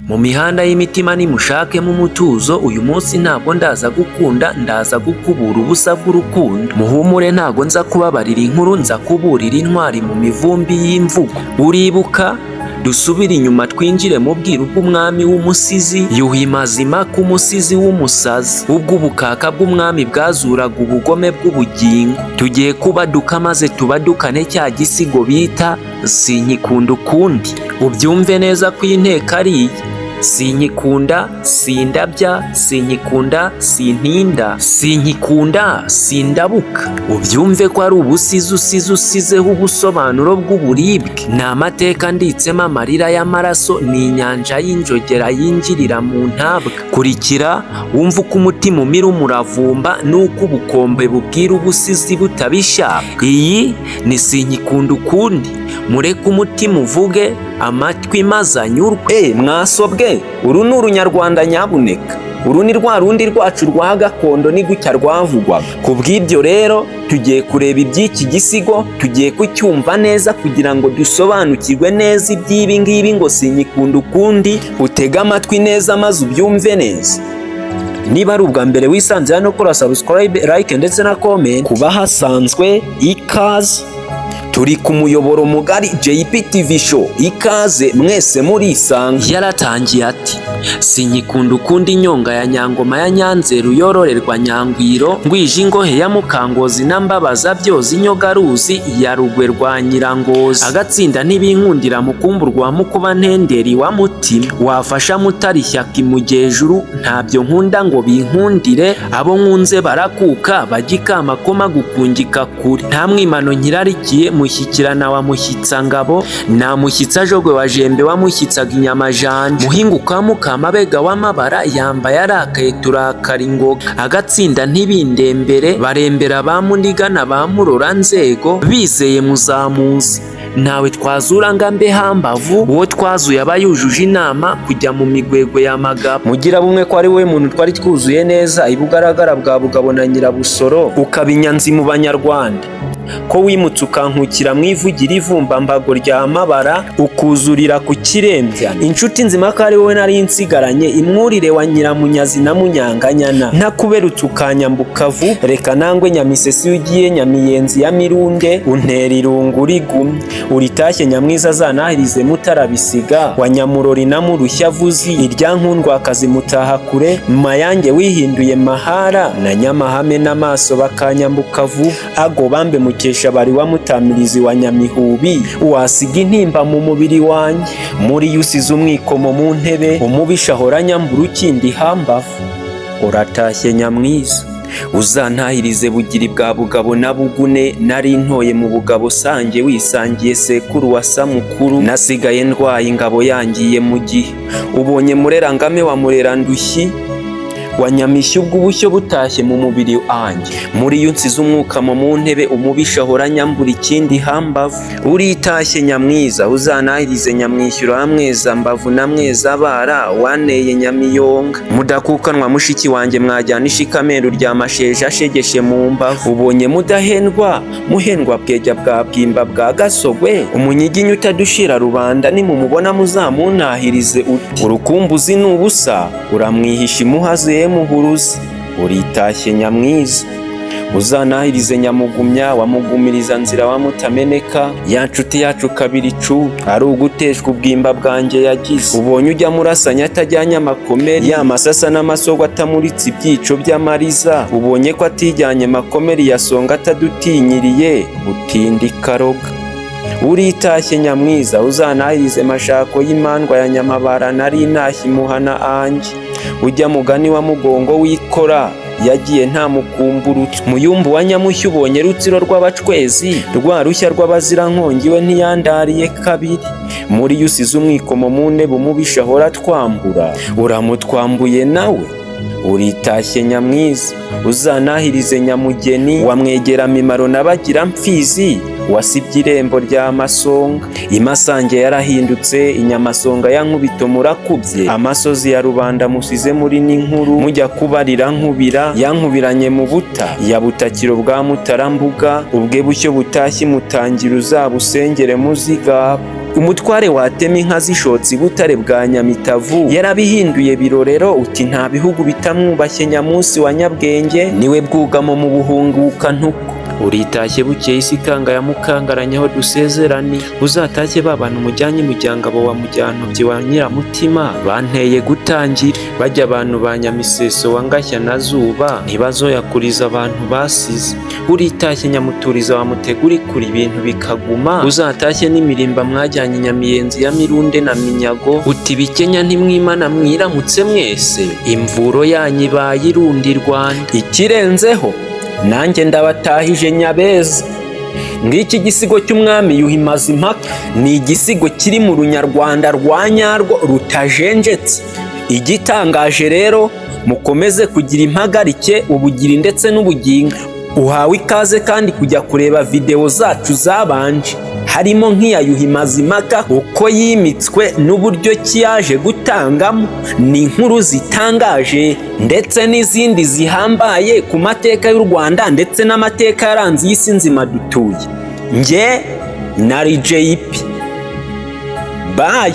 Mu mihanda y'imitima nimushakemo umutuzo. Uyu munsi ntabwo ndaza gukunda, ndaza gukubura ubusa bw'urukundo. Muhumure, ntago nza kubabarira inkuru, nza kuburira intwari mu mivumbi y'imvugo. Uribuka? Dusubire inyuma, twinjire mu bwiru bw'umwami w'umusizi Yuhi Mazima, k'umusizi w'umusazi, ubwo ubukaka bw'umwami bwazuraga ubugome bw'ubugingo. Tugiye kubaduka maze tubadukane cya gisigo bita "Sinkikunda ukundi". Ubyumve neza ko inteko ari iyi: sinkikunda, sindabya, sinkikunda, sintinda, sinkikunda, sindabuka. Ubyumve ko ari ubusizi usize, usizeho ubusobanuro bw'uburibwe. Ni amateka nditsemo amarira y'amaraso, ni inyanja y'injogera yinjirira mu ntabwa. Kurikira wumve uko umutima umira umuravumba n'uko ubukombe bubwira ubusizi butabishaka. Iyi ni "Sinkikunda ukundi". Mureke umutima uvuge, amatwi maze anyurwe. Mwasobwe, uru ni urunyarwanda nyabuneka, uru ni rwa rundi rwacu rwa gakondo, ni gutya rwavugwaga. Ku bw'ibyo rero, tugiye kureba iby'iki gisigo, tugiye kucyumva neza kugira ngo dusobanukirwe neza iby'ibi ngibi ngo "Sinyikunda ukundi". Utege amatwi neza maze ubyumve neza. Niba ari ubwa mbere wisanze hano, kora subscribe, like ndetse na comment. Kuba hasanzwe, ikaze. Turi ku muyoboro mugari JPTV Show, ikaze mwese, murisanga. Yaratangiye ati: "Sinkikunda ukundi, inyonga ya Nyangoma ya Nyanzeru yororerwa Nyangwiro, ngwije ingohe ya Mukangozi na Mbabaza byoza inyogaruzi ya Rugwe rwa Nyirangozi. Agatsinda ntibinkundira, mukumburwa wa Mukuba ntenderi wa Mutima wafasha Mutara ishyaka imugejuru. Ntabyo nkunda ngo binkundire, abo nkunze barakuka bajya ikamakoma gukungika kure. Nta mwimano nkirarikiye, mushyikirana wa Mushyitsangabo na Mushyitsa Jogwe wa Jembe wamushyitsaga inyamajanja, Muhinguka wa Mukamabega w'amabara yambaye arakaye, turakara ingoga. Agatsinda ntibindembere, barembera ba Munigana ba Murora nzego bizeye muzamuzi. Ntawe twazura ngo ambe hambavu, uwo twazuye aba yujuje inama kujya mu migwegwe ya Magabo. Mugira bumwe ko ari we muntu twari twuzuye neza ibugaragara bwa Bugabo na Nyirabusoro, ukaba inyanzi mu Banyarwanda, ko wimutse ukankukira mu ivugira ivumbambago rya Mabara, ukuzurira ku Kirembya, inshuti nzima ko ari wowe nari nsigaranye, imwurire wa Nyiramunyazi na Munyanganyana, ntakuberutse ukanyambuka vuba. Reka nangwe Nyamisesi ugiye, Nyamiyenzi ya Mirunde, untera irungu rigumye. Uritashye Nyamwiza, azanahirize Mutarabisiga wa Nyamurori na Murushyavuzi, irya nkundwakazi mutaha kure Mayange wihinduye Mahara na Nyamahame n'amaso bakanyambuka vuba. Ago bambe mukesha bari wa Mutamirizi wa Nyamihubi, wasiga intimba mu mubiri wanjye. Muri yo usize umwikomo mu ntebe, umubisha ahora nyambura ukindi hambavu. Uratashye Nyamwiza, uzantahirize Bugiri bwa Bugabo na Bugune nari ntoye mu Bugabo sange wisangiye sekuru wa Samukuru, nasigaye ndwaye ingabo yangiye mu gihe. Ubonye Murerangame wa Murerandushyi wa Nyamishyo, ubwo ubushyo butashye mu mubiri wanjye. Muri yo nsize umwukamo mu ntebe, umubisha ahora nyambura ikindi hambavu. Uritashye Nyamwiza, uzanahirize Nyamwishyura wa Mweza mbavu na Mweza bara waneye Nyamiyonga. Mudakukanwa mushiki wanjye, mwajyana ishikameru rya Masheja ashegeshe mu mbavu. Ubonye Mudahendwa, Muhendwa Bwejya bwa Bwimba bwa Gasogwe, umunyiginya utadushira rubanda, nimumubona muzamuntahirize uti: urukumbuzi ni ubusa, uramwihisha imuhaze muhuruzi. Uritashye Nyamwiza, uzanahirize Nyamugumya wa Mugumiriza nzira wa Mutameneka, ya nshuti yacu kabiri cu ari uguteshwa ubwimba bwanjye yagize. Ubonye ujya murasanya atajyanye amakomeri, ya masasa n'amasogo atamuritse ibyico by'amariza. Ubonye ko atijyanye makomeri ya Songa atadutinyiriye butindi karoga. Uritashye Nyamwiza, uzanahirize Mashako y'imandwa ya Nyamabara nari ntashye imuhana anjye, ujya mugani wa Mugongo wikora yagiye nta mukumburutso. Muyumbu wa Nyamushya, ubonye Rutsiro rw'Abacwezi, rwa rushya rw'abazirankongi we ntiyandariye kabiri. Muri yo usize umwikomo mu ntebe, umubisha ahora twambura, uramutwambuye nawe. Uritashye Nyamwiza, uzanahirize Nyamugeni wa Mwegeramimaro na Bagira mfizi wasibye irembo rya Masonga. Imasange yarahindutse inyamasonga ya Nkubito, murakubye amasozi ya rubanda musize muri n'inkuru mujya kubarira Nkubira yankubiranye mu buta ya Butakiro bwa Mutarambuga. Ubwe bushyo butashye mutangira, uzabusengere muzigaba. Umutware watema inka zishotse i Butare bwa Nyamitavu yarabihinduye birorero, uti nta bihugu bitamwubashye Nyamunsi wa Nyabwenge, niwe bwugamo mu buhunguka ntuku. Uritashye bukeye isi ikanga ya Mukangaranya aho dusezerani, uzatashye ba bantu mujyanye mujyangabo wa Mujyantobyi wa Nyiramutima banteye gutangira, bajya abantu ba Nyamiseso wa Ngashya na Zuba ntibazoyakuriza abantu basize. Uritashye Nyamuturiza wa Mutegurikura ibintu bikaguma, uzatashye n'imirimba mwajyanye Nyamiyenzi ya Mirunde na Minyago, uti Bikenya ntimwimana mwiramutse mwese, imvuro yanyu ibaye irundi Rwanda. Ikirenzeho nanjye ndabatahije Nyabeza. Ngiki gisigo cy'umwami Yuhi Mazimpaka ni igisigo kiri mu runyarwanda rwa nyarwo rutajenjetse. Igitangaje rero, mukomeze kugira impagarike, ubugiri ndetse n'ubugingo. Uhawe ikaze kandi kujya kureba videwo zacu zabanje, harimo nk'iya Yuhi Mazimpaka, uko yimitswe n'uburyo ki yaje gutangamo. Ni inkuru zitangaje ndetse n'izindi zihambaye ku mateka y'u Rwanda ndetse n'amateka yaranze iyi si nzima dutuye. Njye nari JP. Bye.